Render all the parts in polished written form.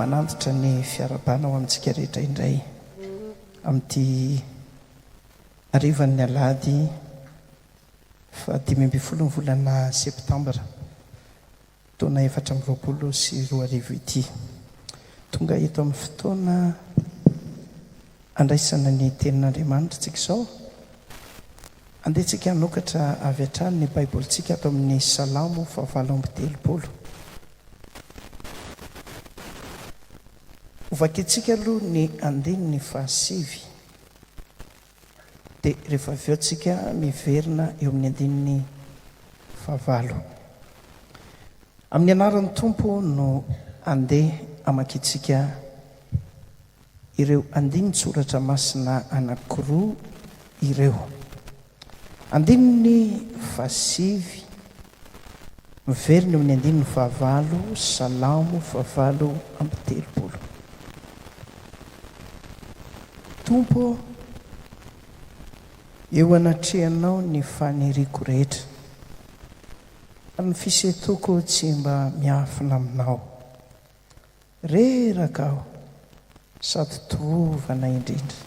Manantitra ny fiarahabana ho amintsika rehetra indray amin'ity harivan'ny alahady faha-15 ny volana septambra taona 2024 ity. Tonga eto amin'ny fotoana andraisana ny tenin'Andriamanitra tsika izao. Andeha tsika hanokatra avy hatrany ny Baibolintsika ato amin'ny Salamo fahavalo amby telopolo. Hovakintsika aloha ny andininy fahasivy, dia rehefa avy eo tsika miverina eo amin'ny andininy fahavalo. Amin'ny anaran'ny Tompo no andeha hamakintsika ireo andinin-tsoratra masina anankiroa ireo. Andininy fahasivy, miverina eo amin'ny andininy fahavalo, Salamo fahavalo amby telopolo. Tompo ô, eo anatrehanao ny faniriako rehetra, ary ny fisentoko tsy mba miafina aminao. Reraka aho sady torovana indrindra.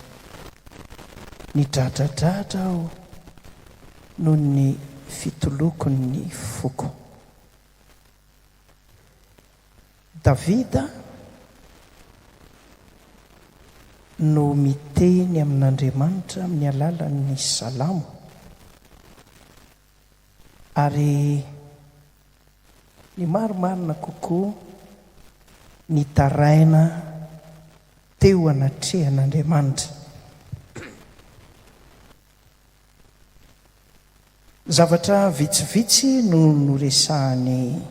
Nidradradradra aho noho ny fitoloko ny foko. Davida no miteny amin'Andriamanitra amin'ny alalan'ny salamo, ary Ny marimarina kokoa, nitaraina teo anatrehan'Andriamanitra. Zavatra vitsivitsy no noresahany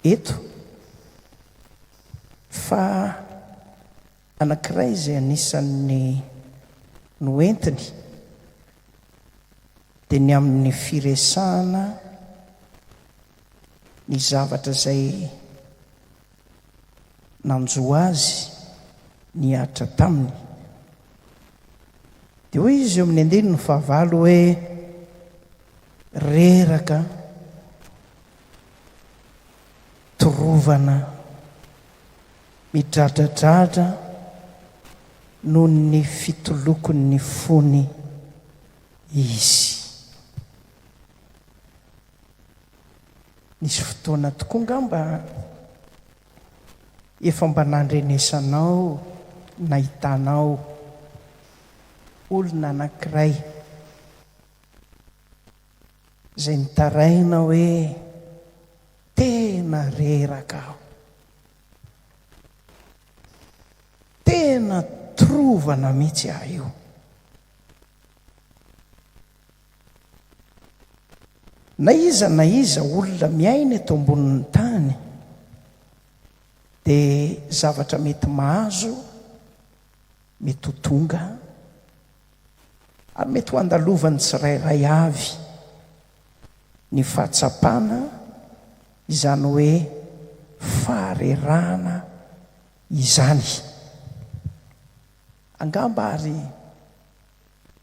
eto, fa anankiray izay anisan'ny noentiny dia ny amin'ny firesahana ny zavatra izay nanjo azy nihatra taminy. Dia hoy izy eo amin'ny andininy fahavalo hoe, Reraka, torovana, midradradradra noho ny fitolokon'ny fony izy. Nisy fotoana tokoa angamba efa mba nandrenesanao, nahitanao olona anankiray izay nitaraina hoe tena reraka aho. Tena trovana mihitsy aho io. Na iza na iza olona miaina eto ambonin'ny tany dia zavatra mety mahazo, mety ho tonga ary mety ho andalovan'ny tsirairay avy ny fahatsapana izany hoe faharerahana izany. Angamba ary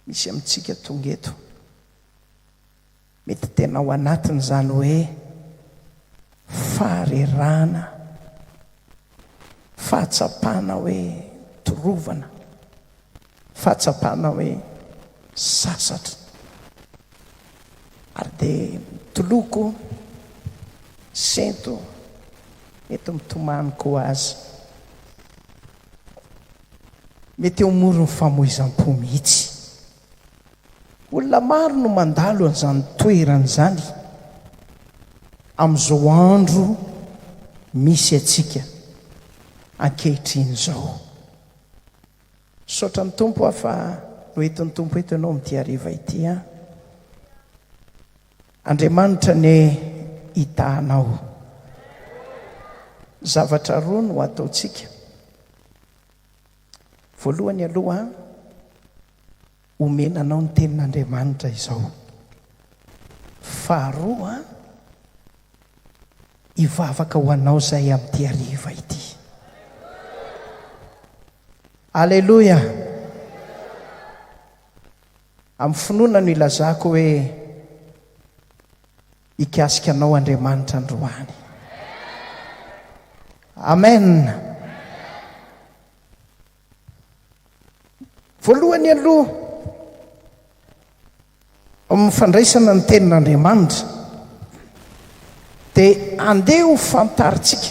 misy amintsika tonga eto mety tena ao anatin'izany hoe faharerahana, fahatsapana hoe torovana, fahatsapana hoe sasatra ary dia mitoloko, sento, mety mitomany koa aza. Mety eo amoron'ny famoizam-po mihitsy. Olona maro no mandalo an'izany toerana izany amin'izao andro misy antsika ankehitriny izao. Misaotra ny Tompo aho fa noentin'ny Tompo eto ianao amin'ity hariva ity an. Andriamanitra anie hitaha anao. Zavatra roa no ataontsika. Voalohany aloha, omena anao ny tenin'Andriamanitra izao. Faharoa, hivavaka ho anao izay amin'ity hariva ity. Aleloia! Amin'ny finoana no ilazako hoe hikasika anao Andriamanitra androany. Amen. Voalohany aloha, amin'ny fandraisana ny tenin'Andriamanitra, dia andeha ho fantarintsika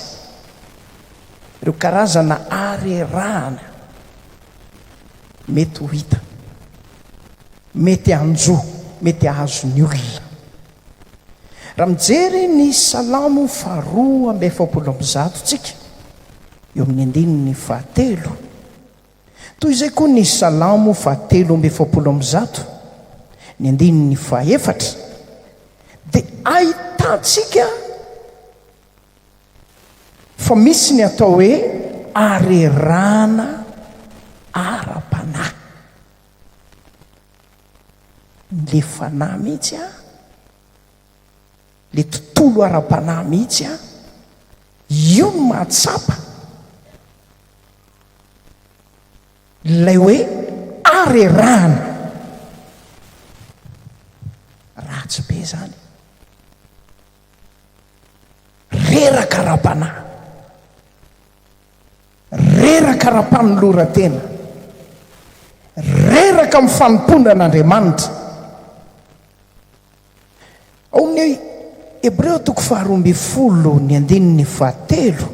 ireo karazana harerahana mety ho hita, mety hanjo, mety hahazo ny olona. Raha mijery ny Salamo faharoa amby 144 tsika, eo amin'ny andininy fahatelo, toy izay koa ny Salamo fahatelo amby 144, ny andininy fahaefatra, dia ahitantsika fa misy ny atao hoe harerahana ara-panahy. Le fanahy mihitsy an, le tontolo ara-panahy mihitsy an, io no mahatsapa ilay hoe harerahana. Ratsy be izany. Reraka ara-panahy. Reraka ara-panoloran-tena. Reraka amin'ny fanompoana an'Andriamanitra. Ao amin'ny Hebreo toko faharoa ambin'ny folo ny andininy fahatelo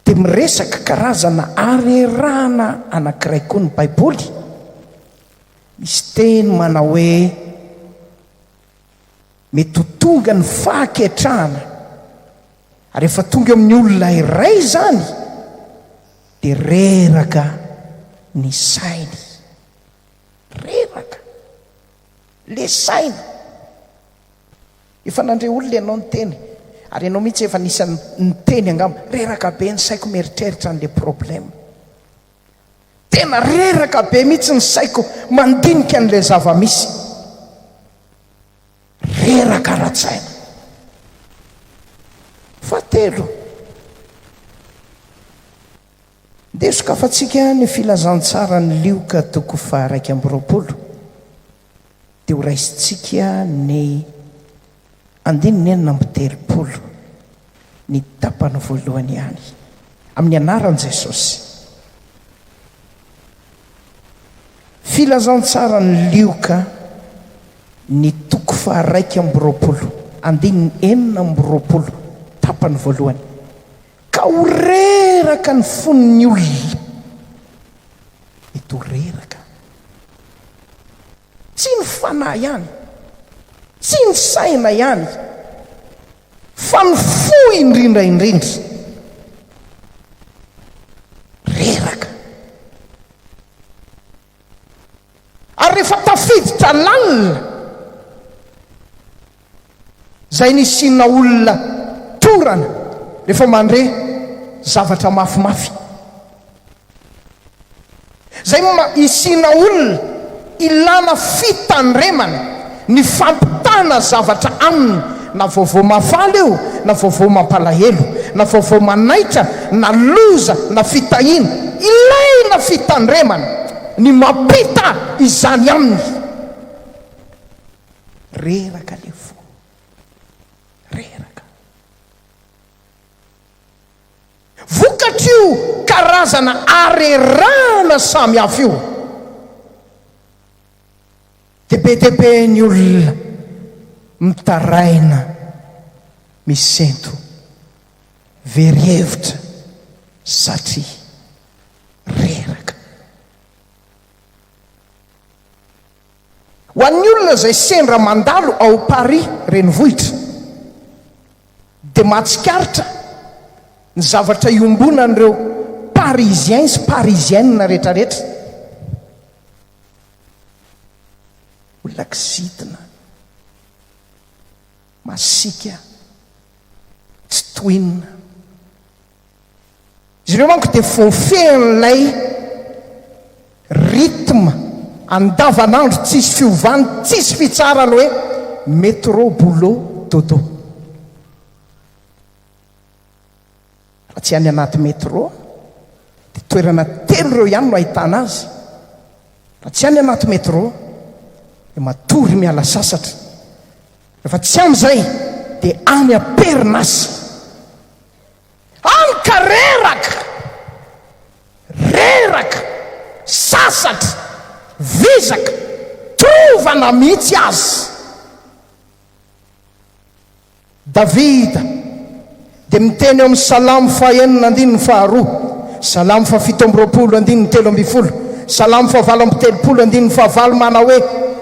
dia miresaka karazana harerahana anankiray koa ny Baiboly. Misy teny manao hoe mety ho tonga ny fahaketrahana. Ary rehefa tonga eo amin'ny olona iray izany dia reraka ny sainy. Reraka. Le saina. Efa nandre olona ianao niteny, ary ianao mihitsy efa anisan'ny niteny angamba, reraka be ny saiko mieritreritra an'le problème. Tena reraka be mihitsy ny saiko mandinika an'ilay zava-misy. Reraka ara-tsaina. Fahatelo, ndeha sokafantsika ny filazantsaran'i Lioka toko faha-21, dia horaisintsika ny andininy 36, ny tapany voalohany ihany, amin'ny anaran'i Jesosy. Filazantsaran'i Lioka, ny toko faha-21, andininy 26, tapany voalohany. Ka ho reraka ny fon'ny olona. Mety ho reraka. Tsy ny fanahy ihany, tsy ny saina ihany, fa ny fo indrindra indrindra. Reraka. Ary rehefa tafiditra lalina, izay nisiana olona torana rehefa mandre zavatra mafimafy. Izay isiana olona ilana fitandremana ny fampitana zavatra aminy na vaovao mahafaly io na vaovao mampalahelo, na vaovao manaitra na loza na fitahiana, ilaina fitandremana ny mampita izany aminy. Reraka le fo. Reraka. Vokatr'io karazana harerahana samy hafa io, dia be dia be ny olona mitaraina, misento, very hevitra satria reraka. Ho an'ny olona izay sendra mandalo ao Paris renivohitra dia mahatsikaritra ny zavatra iombonan'ireo Parisiens sy Parisiennes rehetrarehetra. Olona kizitina, masiaka, tsy tohinina. Izy ireo manko dia voafehin'ilay rythme andavanandro tsisy fiovany, tsisy fitsaharany hoe métro, boulot, dodo. Raha tsy any anaty métro, dia toerana telo ireo ihany no ahitana azy. Raha tsy any anaty métro, dia matory miala sasatra. Rehefa tsy any izay, dia any am-perinasa. torovana mihitsy aza. Davida dia miteny ao amin'ny Salamo fahenina andininy faharoa, Salamo fahafito amby roapolo andininy 13, Salamo fahavalo amby telopolo andininy fahavalo manao hoe,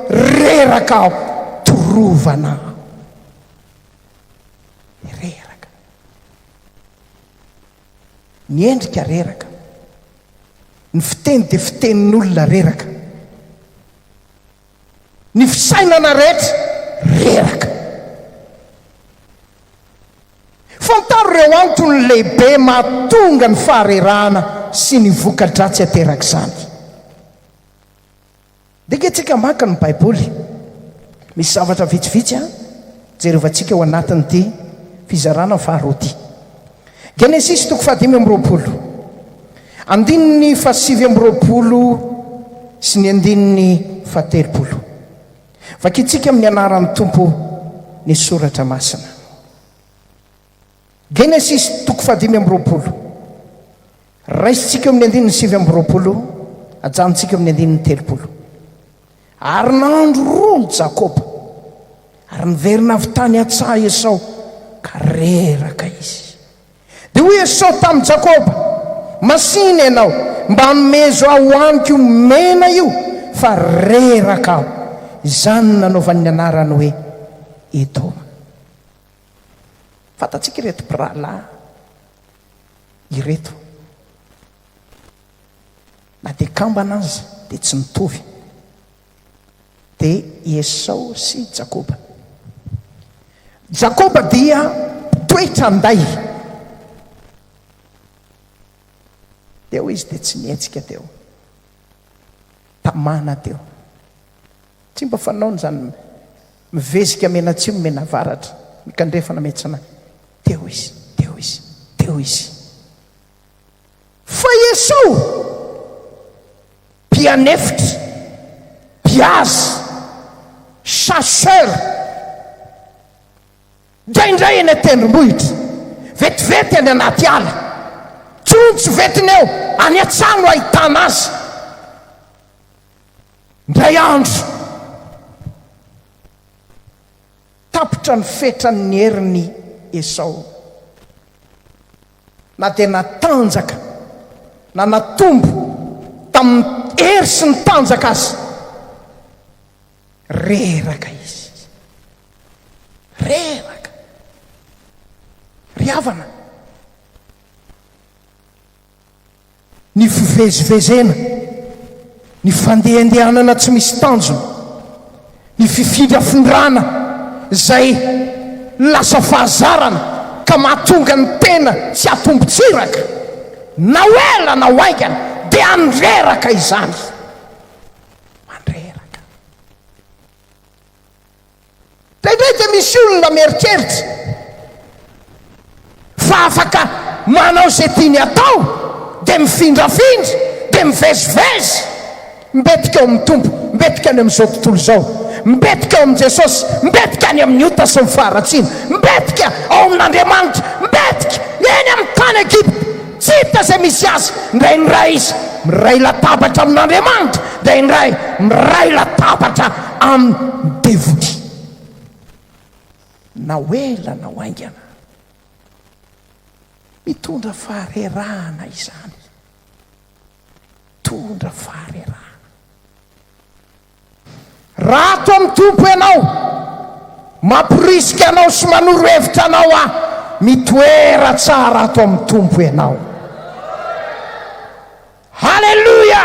Reraka aho, torovana aho. Reraka. Ny endrika reraka. Ny fiteny dia fitenin'olona reraka. Ny fisainana rehetra reraka. Fantaro ireo antony lehibe mahatonga ny faharerahana sy ny voka-dratsy aterak'izany. Ndeha antsika maka ny Baiboly. Misy zavatra vitsivitsy an, jerevantsika ao anatin'ity fizarana faharoa ity. Genesisy toko fahadimy amby roapolo, andininy fahasivy amby roapolo sy ny andininy fahatelopolo. Vakintsika amin'ny anaran'ny Tompo ny soratra masina. Genesisy toko fahadimy amby roapolo. Raisintsika eo amin'ny andininy 29, ajanontsika eo amin'ny andininy 30. Ary nandro roa Jakoba, ary niverina avy tany an-tsaha Esao, ka reraka izy. Dia hoy Esao tamin'i Jakoba, Masìna ianao, mba anomezo ahy hohaniko io mena io, fa reraka aho. Izany no nanaovany ny anarany hoe Edoma. Fantatsika ireto mpirahalahy ireto. Na dia kambana aza dia tsy mitovy. Dia i Esao sy Jakoba. Jakoba dia mpitoetra an-day. Teo izy dia tsy nihetsika teo. Tamana teo. Tsy mba fanaony izany mivezika mianatsimo mianavaratra, mikandrefana miatsinana. Teo izy, teo izy, teo izy. Fa Esao, mpianefitra, mpihaza, chasseur, indraindray eny an-tendrombohitra, vetivety any anaty ala, tsontso vetiny eo, any an-tsaha no ahitana azy. Indray andro, tapitra ny fetran'ny herin'i Esao. Na dia natanjaka na natombo tamin'ny hery sy ny tanjaka aza, reraka izy. Reraka. Ry havana, Ny fivezivezena, ny fandehandehanana tsy misy tanjona, ny fifindrafindrana izay lasa fahazarana ka mahatonga ny tena tsy hatombo-tsiraka, na ho ela na ho haingana dia handreraka izany. Mandreraka. Indraindray dia misy olona mieritreritra fa afaka manao izay tiany atao, dia mifindrafindra, dia mivezivezy, mbetika ao amin'ny Tompo, mbetika any amin'izao tontolo izao, mbetika ao amin'i Jesosy, mbetika any amin'ny ota sy ny faharatsiana, mbetika ao amin'Andriamanitra, mbetika eny amin'ny tany Egypta, tsy hita izay misy azy, indraindray izy miray latabatra amin'Andriamanitra, indraindray miray latabatra amin'ny devoly. Na ho ela na ho haingana, mitondra faharerahana izany. Mitondra faharerahana. Raha ato amin'ny Tompo ianao, mamporisika anao sy manoro hevitra anao aho, mitoera tsara ato amin'ny Tompo ianao. Haleloia!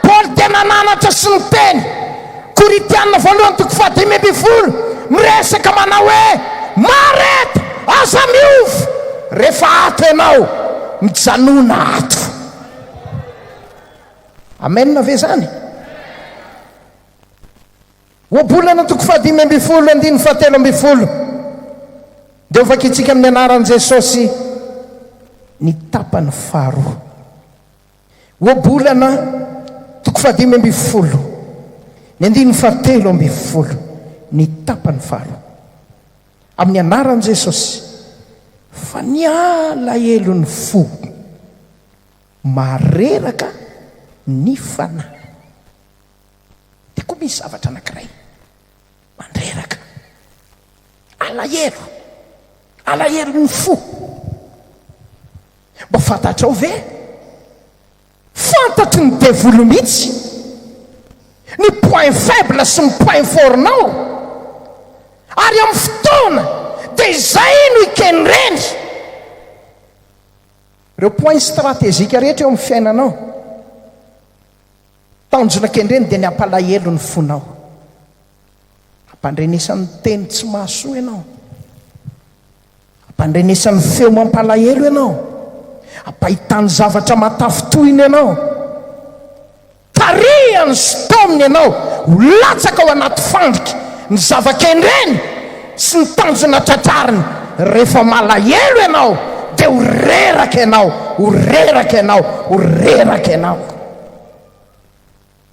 Paoly dia nananatra sy niteny, Korintiana voalohany toko fahadimy ambin'ny folo, miresaka manao hoe, Mahareta, aza miova, rehefa ato ianao, mijanona ato. Amen ve izany? Ohabolana toko fahadimy ambin'ny folo andininy fahatelo ambin'ny folo. Dia hovakintsika amin'ny anaran'i Jesosy ny tapany faharoa. Ohabolana toko fahadimy ambin'ny folo ny andininy fahatelo ambin'ny folo ny tapany faharoa. Amin'ny anaran'i Jesosy fa ny alahelon'ny fo mareraka ny fanahy. Dia koa misy. Misy zavatra anankiray mandreraka. Alahelo. Alahelon'ny fo. Mba fantatrao ve? Fantatry ny devoly mihitsy ny point faible sy ny point fort-nao. Ary amin'ny fotoana dia izay no ikendreny. Ireo points stratégiques rehetra eo amin'ny fiainanao. Tanjona kendreny dia ny hampalahelo ny fonao. Ampandrenesany teny tsy mahasoa ianao. Ampandrenesany feo mampalahelo ianao. Ampahitany zavatra mahatafintohina ianao. Tarihany sy taominy ianao ho latsaka ao anaty fandrika ny zava-kendreny sy ny tanjona tratrariny. Rehefa malahelo ianao dia ho reraka ianao, ho reraka ianao, ho reraka ianao.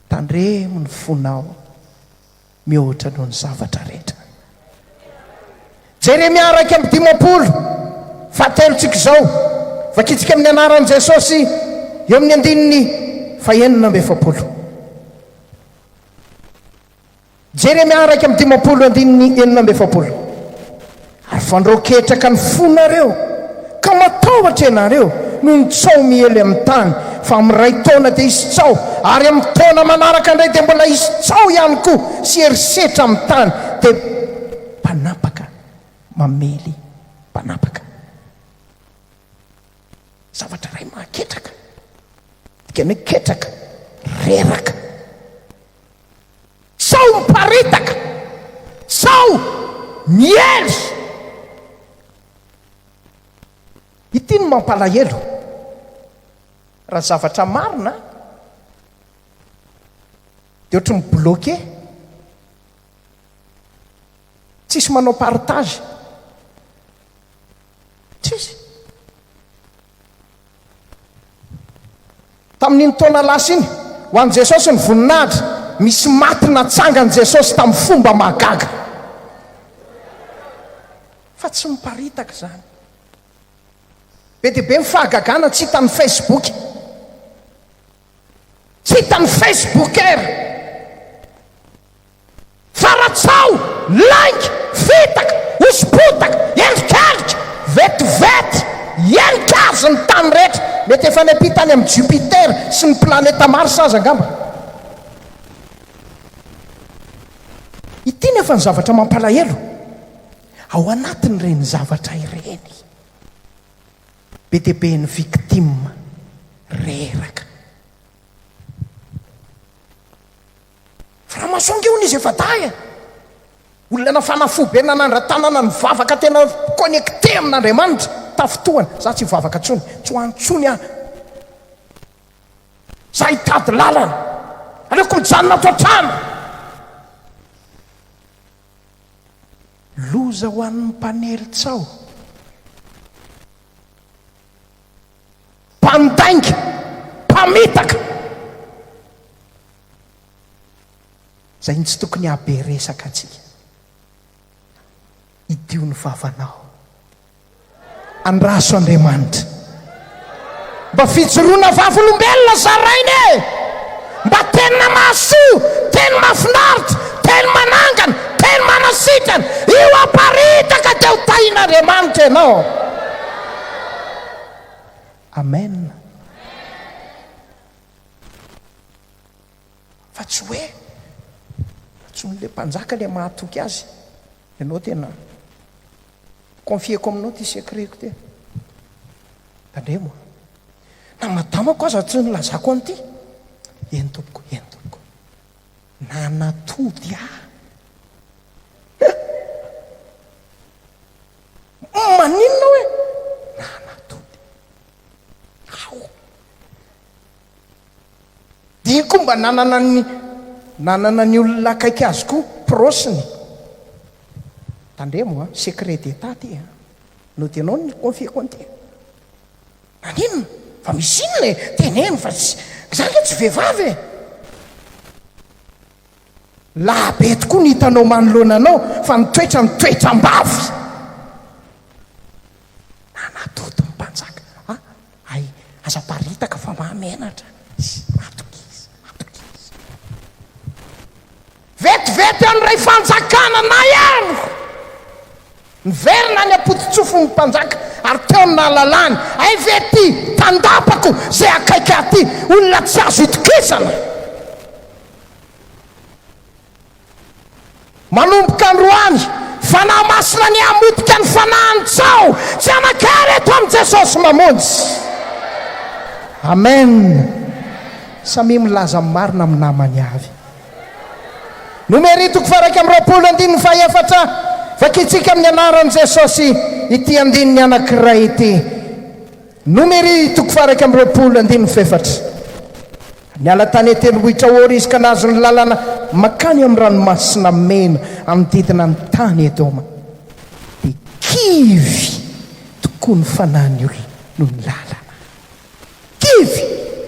Tandremo ny fonao mihoatra noho ny zavatra rehetra. Jeremia 51, fahatelontsika izao. Vakintsika amin'ny anaran'i Jesosy eo amin'ny andininy fahenina amby efapolo. Jeremia 51 andininy 46. Ary fandrao ketraka ny fonareo, ka matahotra ianareo noho ny tsaho miely amin'ny tany, fa amin'ny iray taona dia hisy tsaho, ary amin'ny taona manaraka indray dia mbola hisy tsaho ihany koa sy herisetra amin'ny tany, dia mpanapaka mamely mpanapaka. Zavatra iray mahaketraka, dikany hoe ketraka, reraka. Tsaho miparitaka, tsaho miely. Ity no mampalahelo. Raha zavatra marina dia ohatry ny bloqué. Tsisy manao partage. Tsisy. Tamin'iny taona lasa iny, ho an'i Jesosy ny voninahitra, misy maty natsangan'i Jesosy tamin'ny fomba mahagaga. Fa tsy miparitaka izany. Be dia be ny fahagagana tsy hitan'ny Facebook. Tsy hitan'ny Facebooker. Faratsaho, lainga, fitaka, hoso-potaka, endrikendrika, vetivety, henika azy ny tany rehetra. Mety efa niampita any amin'i Jupiter sy ny planeta Mars aza angamba. Ity nefa ny zavatra mampalahelo, ao anatin'ireny zavatra ireny, be dia be ny victime reraka. Franc-maçon nge hono izy efa-dahy e! Olona nafana fo be nanandra-tanana nivavaka tena connecté amin'Andriamanitra, tafintohana, za tsy hivavaka tsony, tsy ho any tsony aho, za hitady lalana, aleoko mijanona ato an-trano. Loza ho an'ny mpanely tsaho. Mpandainga, mpamitaka. Izay no tsy tokony hahabe resaka antsika. Idio ny vavanao. Andraso Andriamanitra. Mba fijoroana vavolombelona zaraina e! Mba teny mahasoa, teny mahafinaritra, teny manangana, teny manasitrana. Io aparitaka dia ho tahin'Andriamanitra ianao. Amen. Fa tsy hoe antsoin'ilay mpanjaka ilay mahatoky azy, ianao tena confier-ko aminao ity secret-ko ity. Tandremo a. Na madamako aza tsy nilazako an'ity. Eny tompoko, eny tompoko. Nanatody ahy. Maninona hoe nanatody aho. Dia koa mba nanana ny nanana ny olona akaiky azy koa prosiny. Tandremo a, secret d'Etat ty a. No dia ianao no ni-confier-ko an'ity. Naninona? Fa misy inona e? Teneno fa tsy za ange tsy vehivavy e. Lahy be tokoa ny hitanao manoloana anao fa ny toetrany toetram-bavy. Nanatody ny mpanjaka. Ah, hay, aza aparitaka fa mahamenatra. Matokisa, matokisa. Ireto ihany iray fanjakana naheno. Niverina any am-pototsofin'ny mpanjaka ary teo no nahalalany, Hay ve ity tandapako izay akaiky ahy ity, olona tsy azo itokisana? Manomboka androany, Fanahy Masina anie hamotika ny fanahin'ny tsaho tsy hanan-kery eto amin'i Jesosy Mamonjy. Amen. Samia milaza ny marina amin'ny namany avy. Nomery toko faha-21 andininy fahaefatra, Vakintsika amin'ny anaran'i Jesosy ity andininy anankiray ity. Nomery toko faha-21 andininy fahefatra. Niala tany an-tendrombohitra Hora izy ka nahazo ny lalana mankany amin'ny Ranomasina Mena hanodidina ny tany Edoma. Dia kivy tokoa ny fanahin'ny olona noho ny lalana. Kivy,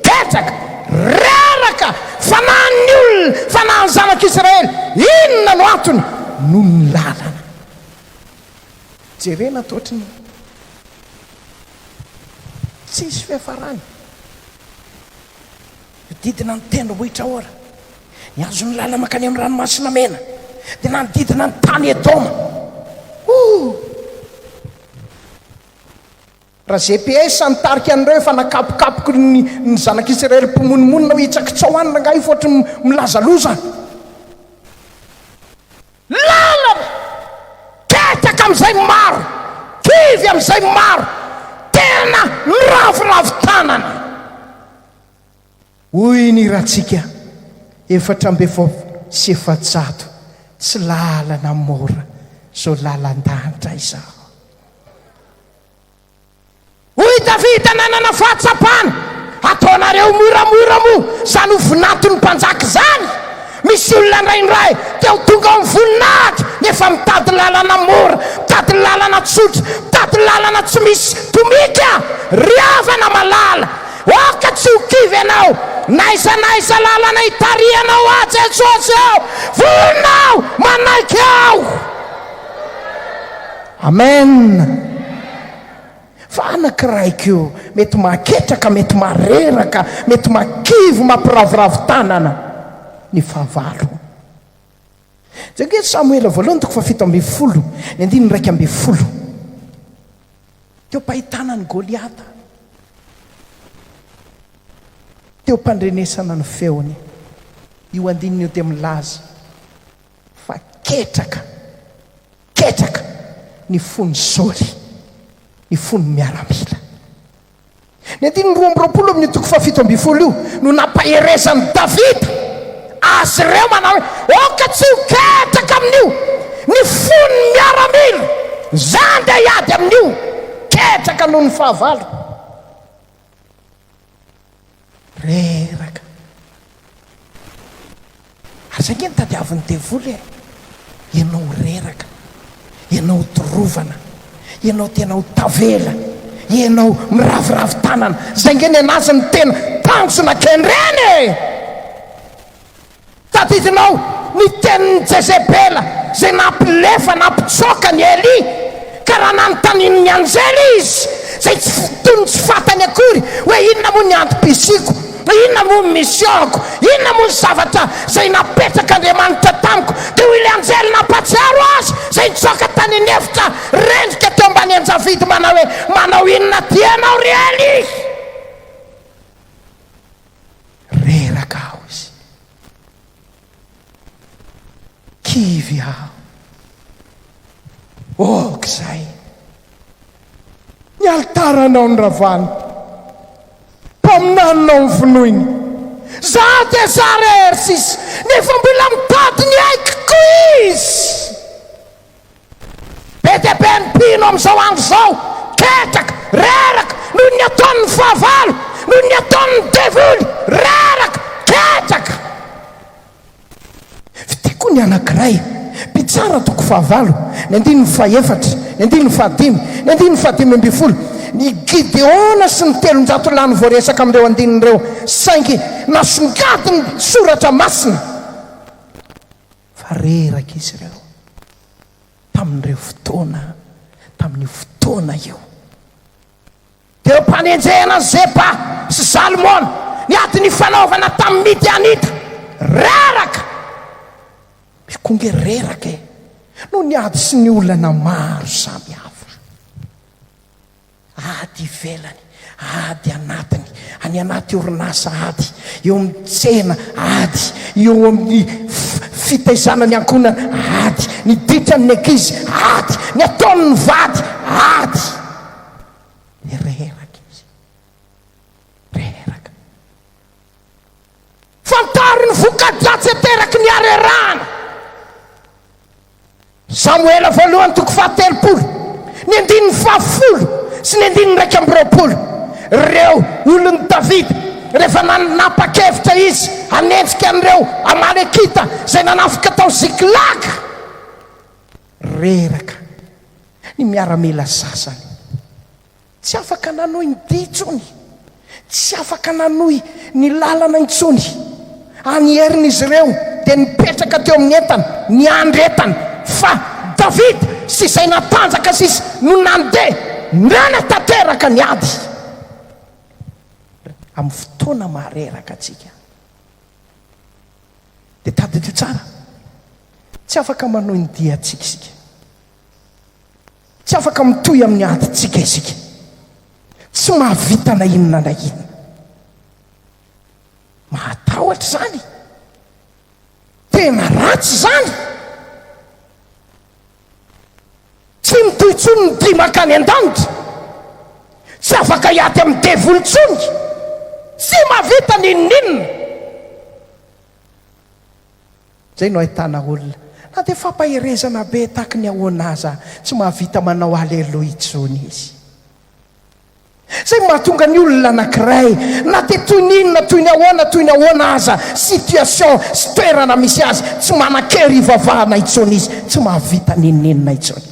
ketraka, reraka, fanahin'ny olona, fanahin'ny zanak'Israely. Inona no antony? Noho ny lalana. Jerena toa ohatry ny tsisy fiafarany. Nanodidina ny tendrombohitra Hora, nihazo ny lalana mankany amin'ny Ranomasina Mena, dia nanodidina ny tany Edoma. Oh! Raha GPS nitarika an'ireo efa nakapokapoky ny ny zanak'Israely mpimonomonona hoe hitsakitsao any rangahy io fa ohatry ny milaza loza. Lalana! Ketraka amin'izay maro, kivy amin'izay maro, tena miraviravy tanana. Hoy ny hirantsika 444, Tsy lalana mora izao lalan-danitra izao. Hoy i Davida nanana fahatsapana, Ataonareo moramora moa izany ho vinanton'ny mpanjaka izany? Misy olona indraindray te ho tonga ao amin'ny voninahitra, nefa mitady lalana mora, mitady lalana tsotra, mitady lalana tsy misy tomika. Ry havana malala, aoka tsy ho kivy ianao, n'aiza n'aiza lalana itarihanao ahy Jesosy ô, vonona aho, manaiky aho. Amen! Fa anakiraiko io, mety mahaketraka, mety mahareraka, mety mahakivy, mampiraviravy tanana ny fahavalo. Jereo Samoela voalohany toko faha-17, ny andininy 11. Teo am-pahitana an'i Goliata, teo am-pandrenesana ny feony, io andininy io dia milaza fa ketraka Ketraka ny fon'i Saoly, ny fon'ny miaramila. Ny andininy 22 amin'io toko faha-17 io no nampaherezan'i Davida azy ireo manao hoe, Aoka tsy ho ketraka amin'io ny fon'ny miaramila, izaho andeha hiady amin'io, ketraka noho ny fahavalo. Reraka. Ary izay ange no tadiavin'ny devoly e! Ianao ho reraka, ianao ho torovana, ianao tena ho tavela, ianao miraviravy tanana. Izay ange ny an'azy no tena tanjona kendreny e! Tadidinao ny tenin'i Jezebela izay nampilefa, nampitsoaka an'i Elia, ka raha nanontanian'ny anjely izy, izay tsy toy ny tsy fantany akory hoe inona moa ny antom-pisiako, inona moa ny mission-ko, inona moa ny zavatra izay napetrak'Andriamanitra tamiko, dia hoy ilay anjely nampahatsiaro azy izay nitsoaka tany an'efitra rendrika teo ambany anjavidy manao hoe, Manao inona aty ianao ry Elia? Reraka aho izy. Kivy aho. Ok izay. Ny alitaranao noravana. Mpaminaninao novonoiny. Za dia za rery sisa, nefa mbola mitady ny aiko koa izy. Be dia be ny mpino amin'izao andro izao, ketraka, reraka noho ny ataon'ny fahavalo, noho ny ataon'ny devoly, reraka, ketraka. Fitia koa ny anankiray, Mpitsara toko fahavalo, ny andininy fahefatra, ny andininy fahadimy, ny andininy fahadimy ambin'ny folo. I Gideona sy ny 300 lahy no voaresaka amin'ireo andininy ireo, saingy nasongadin'ny Soratra Masina fa reraka izy ireo tamin'ireo fotoana, tamin'io fotoana io. Teo am-panenjehana an'i Zeba sy Zalmona, ny ady nifanaovana tamin'ny Midianita, reraka. Koa nge reraka e! Noho ny ady sy ny olana maro samihafa. Ady ivelany, ady anatiny, any anaty orinasa ady, eo amin'ny tsena ady, eo amin'ny fitaizana ny ankohonana ady, ny ditran'ny ankizy ady, ny ataon'ny vady ady. Reraka izy. Reraka. Fantaro ny voka-dratsy ateraky ny harerahana. Samoela voalohany toko faha-30, ny andininy faha-10 sy ny andininy 21. Ireo olon'i Davida, rehefa nanapa-kevitra izy hanenjika an'ireo Amalekita izay nanafika tao Ziklaga, reraka ny miaramila sasany. Tsy afaka nanohy ny dia intsony. Tsy afaka nanohy ny lalana intsony. Any heriny izy ireo dia nipetraka teo amin'ny entana, niandry entana. Fa Davida sy izay natanjaka sisa no nandeha nanatanteraka ny ady. Amin'ny fotoana mahareraka antsika, dia tadidio tsara, tsy afaka manohy ny diantsika isika. Tsy afaka mitohy amin'ny adintsika isika. Tsy mahavita na inona na inona. Mahatahotra izany. Tena ratsy izany. Tsy mitohy intsony ny dia mankany an-danitra. Tsy afaka hiady amin'ny devoly intsony. Tsy mahavita n'inon'inona. Zay no ahitana olona na dia fampaherezana be taky ny ahoana aza tsy mahavita manao aleloia intsony izy. Zay no mahatonga ny olona anakiray na dia toy ny inona toy ny ahoana toy ny ahoana aza situation sy toerana misy azy tsy manan-kery hivavahana intsony izy, tsy mahavita n'inon'inona intsony.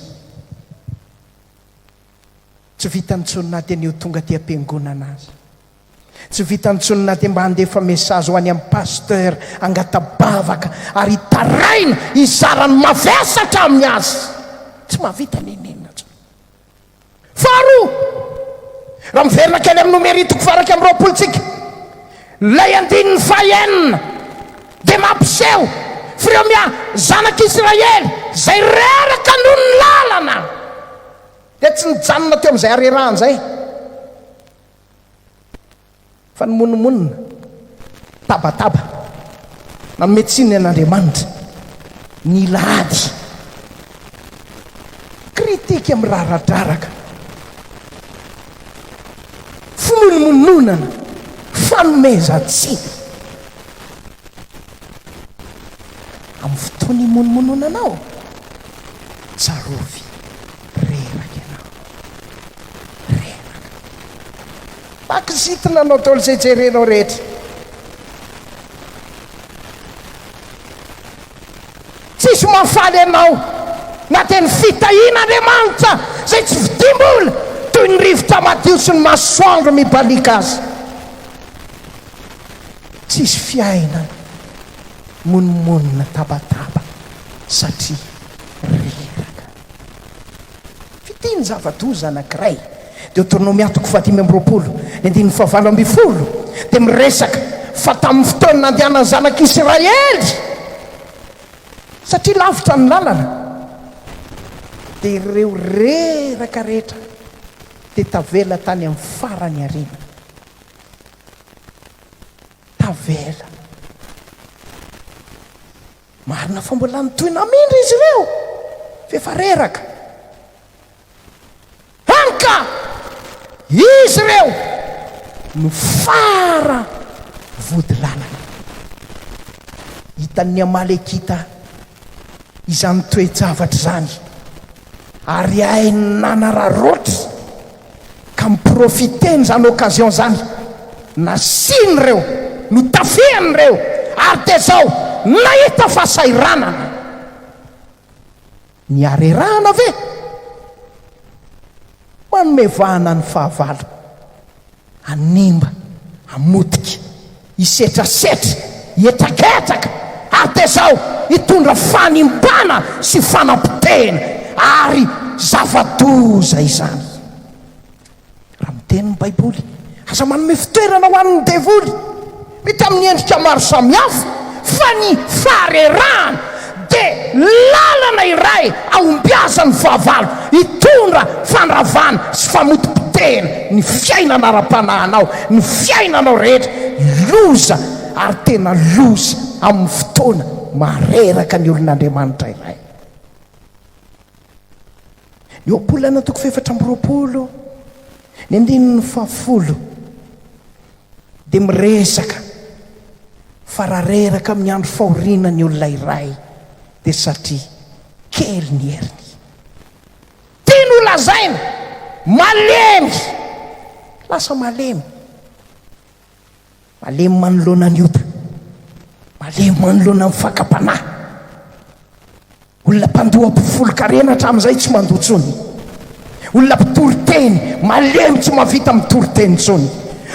Tsy vitany intsony na dia ny ho tonga aty am-piangonana aza. Tsy vitany intsony na dia mba handefa message ho any amin'ny pasteur hangata-bavaka ary hitaraina hizara ny mavesatra aminy azy. Tsy mahavita n'inon'inona intsony. Faharoa, raha miverina kely amin'ny Nomery toko faha-21 tsika, ilay andininy fahenina dia mampiseho f'ireo mia zanak'Israely izay reraka noho ny lalana dia tsy nijanona teo amin'izay harerahana izay fa nimonomonona, tabataba, nanome tsiny an'Andriamanitra, nila ady, kritika miraradraraka, fimonomononana, fanomezan-tsiny. Amin'ny fotoana imonomononanao, tsarovy reraka ianao. Reraka. Makizitina anao daholo izay jerenao rehetra. Tsisy mahafaly anao na dia ny fitahian'Andriamanitra izay tsy vidim-bola toy ny rivotra madio sy ny masoandro mibaliaka aza. Tsisy fiainana monomonona tabataba satria reraka. Fitia ny zava-doza anankiray. Deoteronomia toko faha-25, ny andininy faha-18 dia miresaka fa tamin'ny fotoana nandehanan'ny zanak'Isiraely, satria lavitra ny lalana, dia ireo reraka rehetra dia tavela tany amin'ny farany aoriana. Tavela. Marina fa mbola nitohy namindra izy ireo, fa efa reraka. Hany ka izy ireo no fara vody lalana. Hitan'ny Amalekita izany toe-javatra izany, ary hainy nanararaotra ka mi-profiter an'izany occasion izany, nasiany ireo, notafihany ireo, ary dia izao nahita fahasahiranana. Ny harerahana ve? Manome vahana ny fahavalo. Hanimba, hamotika, hisetrasetra, hihetraketraka, ary dia izao, hitondra fanimbana sy fanapotehina ary zava-doza izany. Raha miteny ny Baiboly, aza manome fitoerana ho an'ny devoly. Mety amin'ny endrika maro samihafa, fa ny faharerahana. Dia lalana iray ahombiazan'ny fahavalo hitondra fandravana sy famotipotehina ny fiainana ara-panahinao, ny fiainanao rehetra. Loza ary tena loza amin'ny fotoana mahareraka ny olon'Andriamanitra iray. Ny Ohabolana toko fahefatra amby 20, ny andininy fahafolo dia miresaka fa raha reraka amin'ny andro fahoriana ny olona iray dia satria kely ny heriny. Tiany ho lazaina, malemy, lasa malemy, malemy manoloana ny ota, malemy manoloana ny fakam-panahy. Olona mpandoa mpifolon-karena hatramin'izay tsy mandoa intsony. Olona mpitory teny, malemy tsy mahavita mitory teny intsony.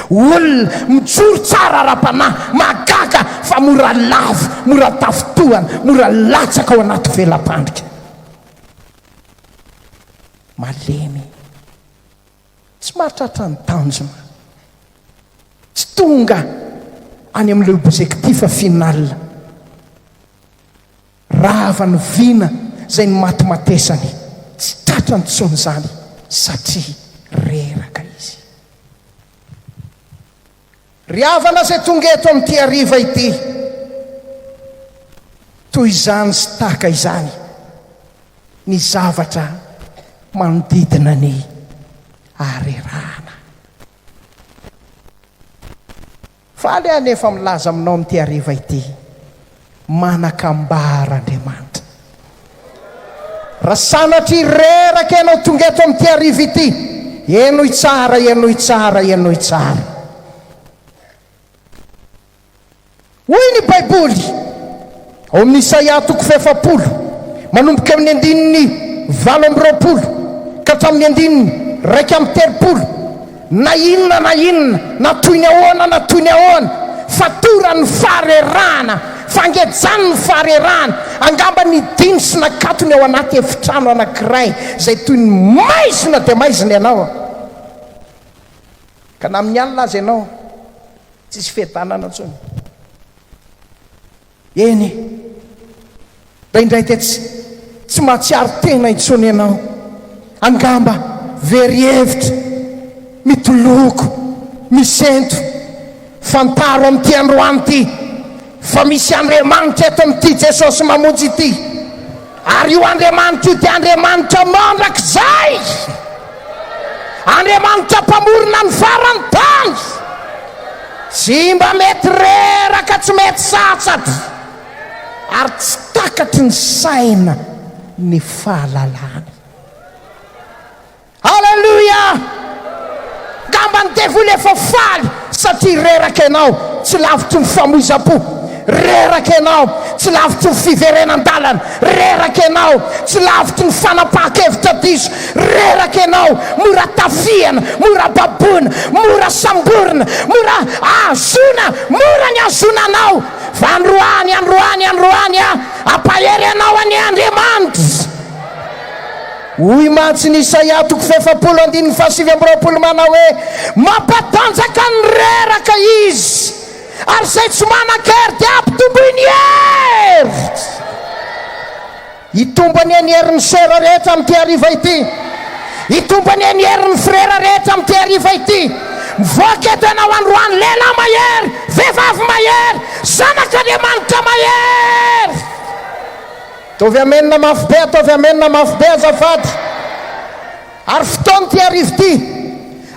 Olona mijoro tsara ara-panahy, mahagaga fa mora lavo, mora tafintohana, mora latsaka ao anaty vela-pandrika. Malemy, tsy mahatratra ny tanjona, tsy tonga any amin'ilay objectif final. Rava ny vina izay nimatimatesany, tsy tratrany intsony izany satria reraka izy. Ry havana izay tonga eto amin'ity hariva ity, toy izany sy tahaka izany ny zavatra manodidina ny harerahana. Faly aho anefa milaza aminao amin'ity hariva ity, manan-kambara Andriamanitra. Raha sanatria reraka ianao tonga eto amin'ity hariva ity, henoy tsara, henoy tsara, henoy tsara. Hoy ny Baiboly ao amin'ny Isaia toko fahefapolo, manomboka amin'ny andininy 28 ka hatramin'ny andininy 31, Na inona na inona, na toy ny ahoana na toy ny ahoana, fatoran'ny faharerahana, fangejan'ny faharerahana, angamba nidiny sy nakatony ao anaty efitrano anankiray izay toy ny maizina dia maizina ianao, ka na amin'ny alina aza ianao tsisy fiadanana intsony. Eny, indraindray dia tsy tsy mahatsiaro tena intsony ianao. Angamba very hevitra, mitoloko, misento. Fantaro amin'ity androany ity fa misy Andriamanitra eto amin'ity Jesosy Mamonjy ity. Ary io Andriamanitra io dia Andriamanitra mandrakizay! Andriamanitra mpamorona ny faran'ny tany! Tsy mba mety reraka, tsy mety sasatra, ary tsy takatry ny saina ny fahalalany. Aleloia! Ngamba ny devoly efa faly satria reraka ianao, tsy lavitry ny famoizam-po. Reraka ianao, tsy lavitry ny fiverenan-dalana. Reraka ianao, tsy lavitry ny fanapahan-kevitra diso. Reraka ianao, mora tafihana, mora baboina, mora samborina, mora ahazoana, mora ny ahazoana anao. Fa androany, androany, androany aho, hampahery anao anie Andriamanitra. Hoy mantsy ny Isaia toko fahefapolo andininy fahasivy amby 20 manao hoe, Mampatanjaka ny reraka Izy, ary izay tsy manan-kery dia ampitomboiny hery. Hitombo anie ny herin'ny sœur rehetra amin'ity hariva ity. Hitombo anie ny herin'ny frère rehetra amin'ity hariva ity. Mivoaka eto ianao androany, lehilahy mahery, vehivavy mahery, zanak'Andriamanitra mahery. Ataovy amena mafy be, ataovy amena mafy be azafady. Ary fotoana ity hariva ity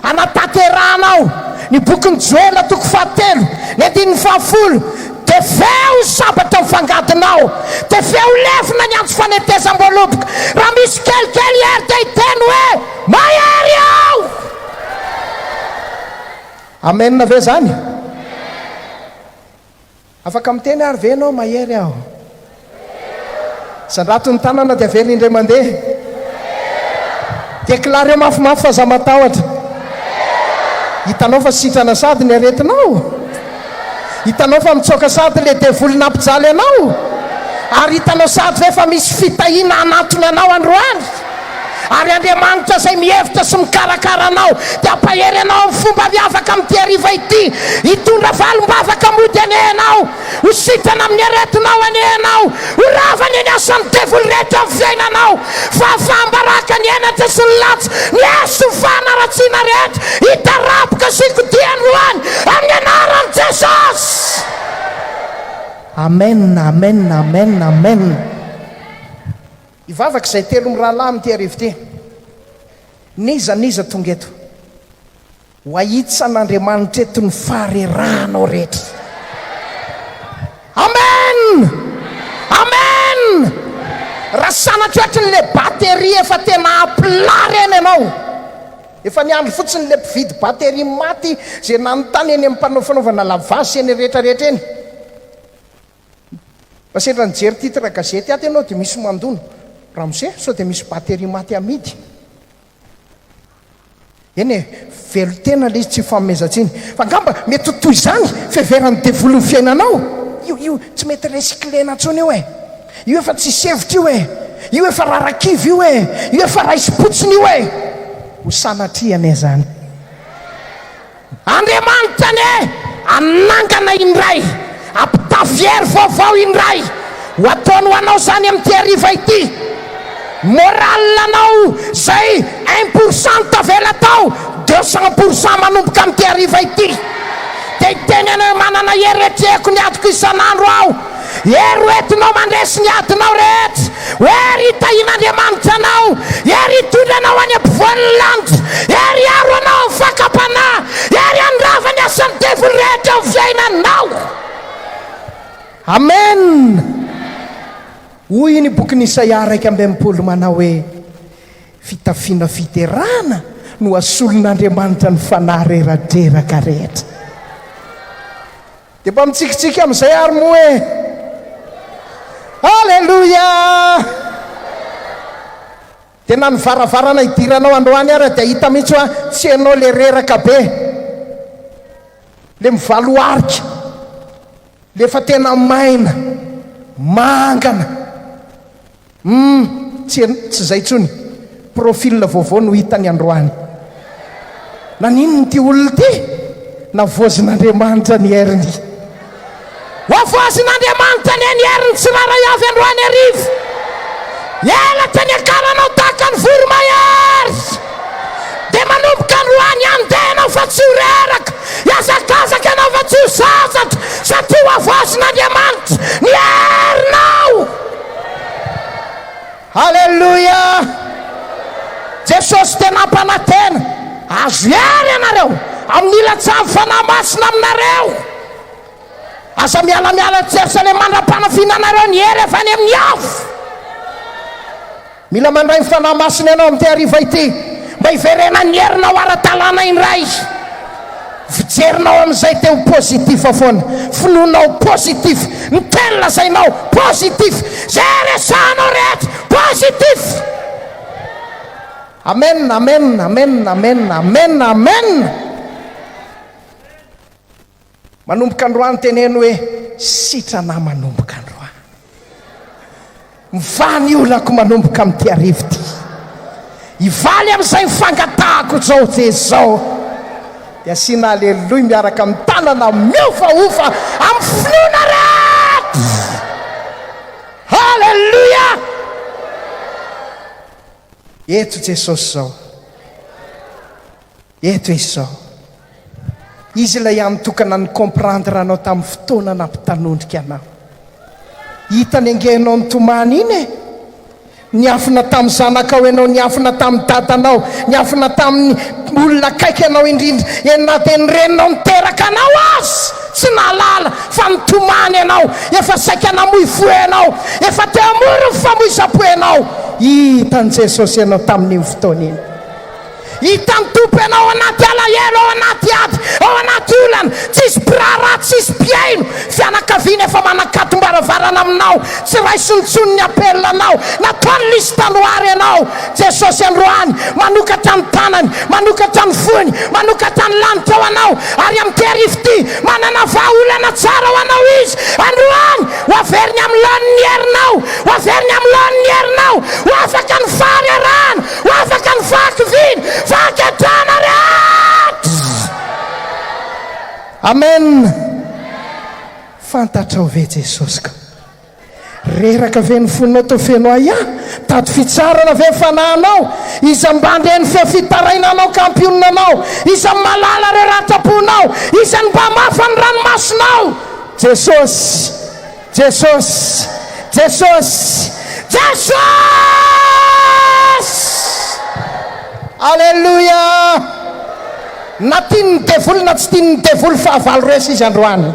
hanatanterahanao ny bokin'i Joela toko fahatelo, ny andininy fahafolo, Tefeo ny sabatra ny fangadinao, tefeo lefona ny antso fanetezam-boaloboka, raha misy kelikely hery dia hiteny hoe, Mahery aho! Amena ve izany? Afaka miteny ary ve ianao mahery aho? Sandrato ny tanana dia averina indray mandeha. Déclareo mafimafy fa za matahotra. Hitanao fa sitrana sady ny aretinao? Hitanao fa mitsoaka sady le devoly nampijaly anao? Ary hitanao sady ve fa misy fitahiana hanantona anao androany? Ary Andriamanitra izay mihevitra sy mikarakara anao dia hampahery anao amin'ny fomba miavaka amin'ity hariva ity. Hitondra valim-bavaka mody anie ianao. Ho sitrana amin'ny aretinao anie ianao. Ho rava anie ny asan'ny devoly rehetra amin'ny fiainanao. Fahafaham-baraka ny henatra sy ny latsa, ny hazo sy ny fahanaratsiana rehetra hitarapoka sy hikodia androany amin'ny anaran'i Jesosy. Amen, amen, amen, amen. Hivavaka izay telo mirahalahy amin'ity hariva ity. N'iza n'iza tonga eto. Ho ahitsan'Andriamanitra eto ny faharerahanao rehetra. Amen! Amen! Raha sanatria ohatry ny le batterie efa tena à plat ireny ianao. Efa niandry fotsiny le mpividy batterie maty izay nanontany eny amin'ny mpanao fanaovana lavage sy eny rehetra rehetra eny. Mba sendra nijery titre gazety ato ianao dia misy mandona. Ramose, sao dia misy batterie maty amidy? Eny e, velon-tena ilay izy tsy ifanomezan-tsiny. Fa angamba mety ho toy izany fiheveran'ny devoly ny fiainanao. Io, io, tsy mety recycler-na intsony io e. Io efa tsisy hevitra io e. Io efa rarakivy io e. Io efa raisim-potsiny io e. Ho sanatria anie izany. Andriamanitra anie hanangana indray, hampitafy hery vaovao indray. Ho ataony ho anao izany amin'ity hariva ity. Moral anao izay un pour cent tavela tao, 200% manomboka amin'ity hariva ity. Dia hiteny anao hoe manana hery etrehiko ny adiko isan'andro aho. Hery ho entinao mandresy ny adinao rehetra. Hery hitahian'Andriamanitra anao. Hery hitondra anao any ampovoan'ny lanitra. Hery hiaro anao amin'ny fakam-panahy. Hery handrava ny asan'ny devoly rehetra eo amin'ny fiainanao. Amen! Hoy ny bokin'i Isaia 61 manao hoe, Fitafiana fiderana no asolon'Andriamanitra ny fanahy reradreraka rehetra. Dia mba mitsikitsiky amin'izay ary moa e! Aleloia! Dia na ny varavarana hidiranao androany ary dia hita mihitsy hoa tsy ianao le reraka be, le mivaloarika, le efa tena maina, mangana. Humm tsy tsy zay tsony, profil vaovao no hitany androany. Naninona ity olona ity? Navoazin'Andriamanitra ny heriny. Hoavoazin'Andriamanitra anie ny heriny tsirairay avy androany hariva. Elatra niakaranao tahaka ny voromahery. Dia manomboka androany handeha ianao fa tsy ho reraka, hihazakazaka ianao fa tsy ho sasatra, satria hoavoazin'Andriamanitra ny herinao. Haleloia! Jesosy dia nampanantena, Azo hery ianareo amin'ny hilatsahan'ny Fanahy Masina aminareo. Aza mialamiala eto Jerosalema mandra-panafiana anareo ny hery avy any amin'ny avo. Mila mandray ny Fanahy Masina ianao amin'ity hariva ity mba hiverenan'ny herinao ara-dalàna indray. Fijerinao amin'izay te ho positif foana, finoanao positif, ny teny lazainao positif, izay resahanao rehetra positif. Amen, amen, amen, amen, amen, amen. Manomboka androany teneno hoe sitrana manomboka androany. Mivaha ny olako manomboka amin'ity hariva ity. Hivaly amin'izay ny fangatahako izao dia izao. Dia asiana aleloia miaraka amin'ny tanana miovaova amin'ny finoana rehetra. Haleloia! Eto Jesosy izao. Eto izy izao. Izy ilay hany tokana ni-comprendre anao tamin'ny fotoana nampitanondrika anao. Hitany ange ianao nitomany iny e! Niafina tamin'ny zanakao ianao, niafina tamin'ny dadanao, niafina tamin'ny olona akaiky anao indrindra, eny na dia ny reninao niteraka anao aza tsy nahalala fa nitomany ianao, efa saika namoy fo ianao, efa teo amoron'ny famoizam-po ianao. Hitan'i Jesosy ianao tamin'iny fotoana iny. Hitan'ny Tompo ianao ao anaty alahelo, ao anaty ady, ao anaty olana, tsisy mpiraharaha, tsisy mpihaino, fianakaviana efa manakatom-baravarana aminao, tsy raisiny intsony ny appel anao, nataony liste noire ianao. Jesosy androany manokatra ny tanany, manokatra ny fony, manokatra ny lanitra ho anao, ary amin'ity hariva ity, manana vahaolana tsara ho anao Izy androany. Ho averiny amin'ny laoniny ny herinao. Ho averiny amin'ny laoniny ny herinao. Ho afaka ny faharerahana. Ho afaka ny fahakiviana, fahaketrahana rehetra. Amen. Fantatrao ve Jesosy ka? Reraka ve ny fonao toa feno ahiahy? Mitady fitsarana ve ny fanahinao? Iza mba handre ny feo fitarainanao ka hampionona anao? Iza no mahalala ireo ratram-ponao? Iza no mba hamafa ny ranomasonao? Jesosy! Jesosy! Jesosy! Jesosy! Aleloia! Na tian'ny devoly na tsy tian'ny devoly fahavalo resy izy androany.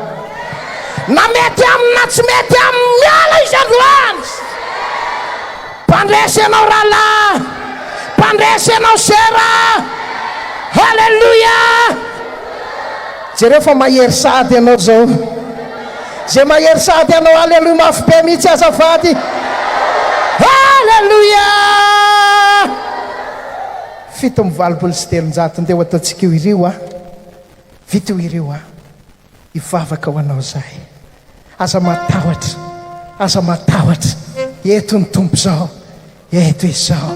Na mety aminy na tsy mety aminy miala izy androany. Mpandresy ianao rahalahy. Mpandresy ianao sera. Haleloia. Jereo fa mahery sahady ianao zao. Ze mahery sahady ianao haleloia mafy be mihitsy azafady. Haleloia. 387 ndeha ho ataontsika io irio a. Vita io irio a. Hivavaka ho anao zahay. Aza matahotra, aza matahotra. Eto ny Tompo izao, eto Izy izao.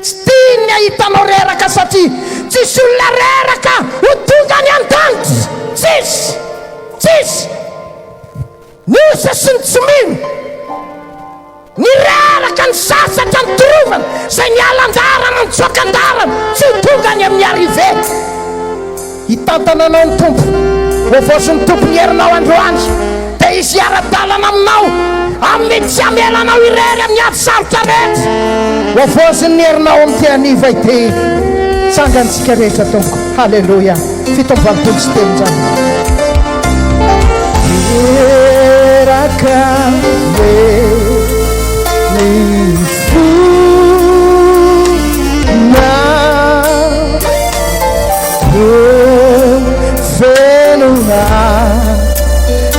Tsy tiany ny hahita anao reraka satria tsisy olona reraka ho tonga any an-danitra. Tsisy, tsisy. Ny osa sy ny tsy mino. Ny reraka, ny sasatra, ny torovana, izay niala an-dalana, nitsoaka an-dalana, tsy ho tonga any amin'ny arrivée. Hitantana anao ny Tompo. Hovaozin'ny Tompo ny herinao androany, dia Izy hiara-dalana aminao, amin'ny tsy hamela anao irery amin'ny ady sarotra rehetra. Hovaoziny ny herinao amin'ity haniva ity. Tsangantsika rehetra, Tompoko. Haleloia. 387. Reraka ny fona feno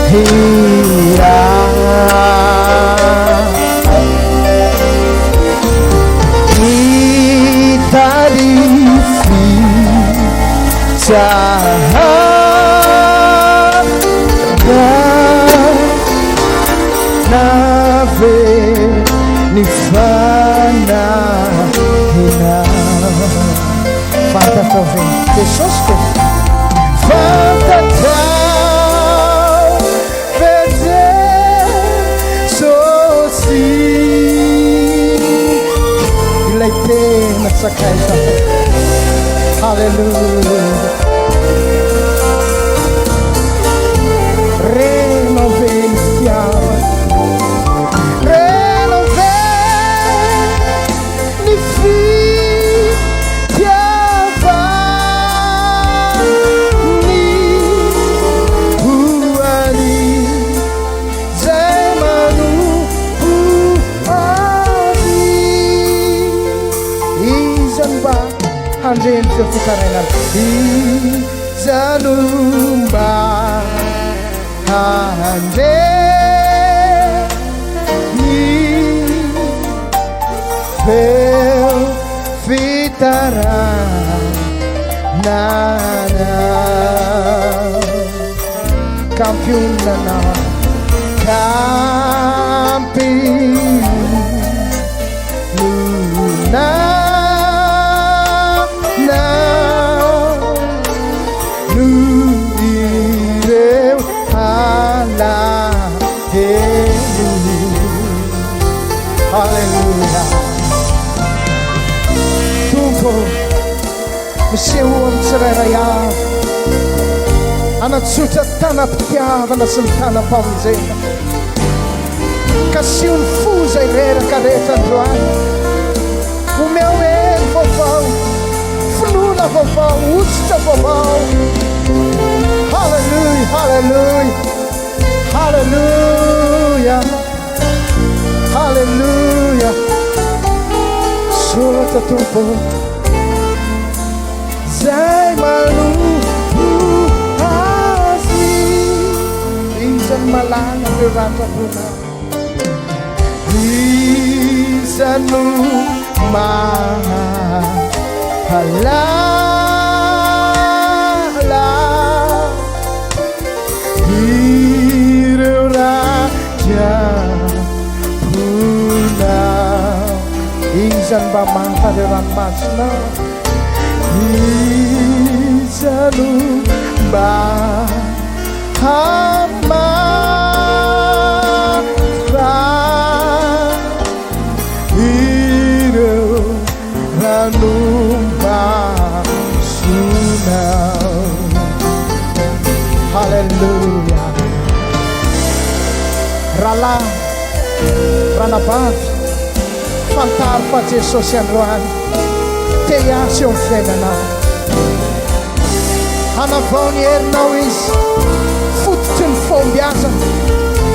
hira. Mitady Fantatrao ve Jesosy ko? Fantatrao ve Jesosy ilay tena sakaiza? Haleloia. Renao ve ny fitiavana? Renao ve ny fitiavany ho an'izay manompo azy? Iza no mba handre ny feo fitarainana? Iza no mba handre ny feo fitarainana? Kampionana, kampionana noho ireo alahelo. Haleloia. Tompo, misehoa amin'ny tsirairay avy. Hanatsotra tanam-pitiavana sy ny tanam-pamonjena. Kasiho ny fo izay reraka rehetra androany. Omeo hery vaovao, finoana vaovao, hosotra vaovao. Haleloia, haleloia, haleloia, haleloia. Misaotra Tompo. Zay manompo Azy. Iza no malala ireo ratram-pona? Iza no mahalala ireo ratram-pona? Iza no mba manta ireo ranomasonao? Iza no mba hamafa ireo ranomasonao? Haleloia! Rahalahy, ranabavy, fantaro fa Jesosy androany te hiasa eo amin'ny fiainanao. Hanavao ny herinao Izy, fototry ny fahombiazana,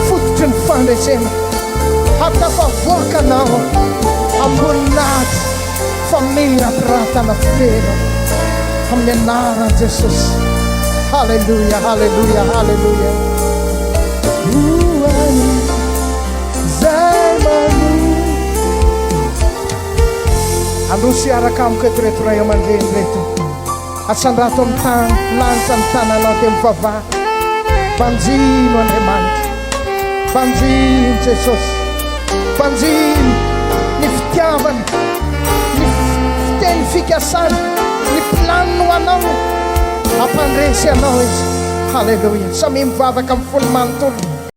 fototry ny fandresena. Hahatafavoaka anao ambonin'ady famirapiratana feno amin'ny anaran'i Jesosy. Haleloia, haleloia, haleloia. Zay manoa. Androso hiaraka amiko eto ireto ray aman-dreny ireto. Atsandrato amin'ny tany lanitra ny tananao dia mivavaha. Banjino Andriamanitra. Banjino Jesosy. Banjino ny fitiavany, ny fiteny fikasany, ny planiny ho anao. Hampandresy anao izy. Haleloia. Samia mivavaka amin'ny fony manontolo.